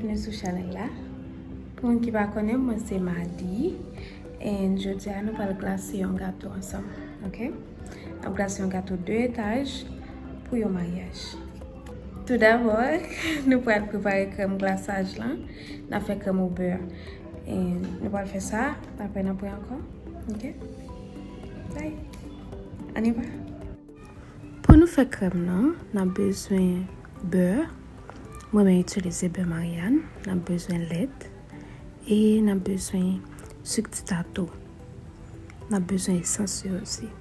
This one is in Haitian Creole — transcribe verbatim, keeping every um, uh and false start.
Byenveni sou chanèl la. Pou moun ki pa konnen, mwen se Madi. And jodi a, nou pral glase yon gato ansanm, ok? N ap glase yon gato de etaj pou yon maryaj. Tou dabò, nou pral prepare krèm glasaj lan. N ap fè krèm o bè. And nou pral fè sa, apre n ap wè ankò. Ok? Bye! Ann y va! Pou nou fè krèm nan, n ap bezwen bè. Mwen renmen itilize bè Maryàn. N ap bezwen lèt. E n ap bezwen sik ti tato. N ap bezwen esans yo osi.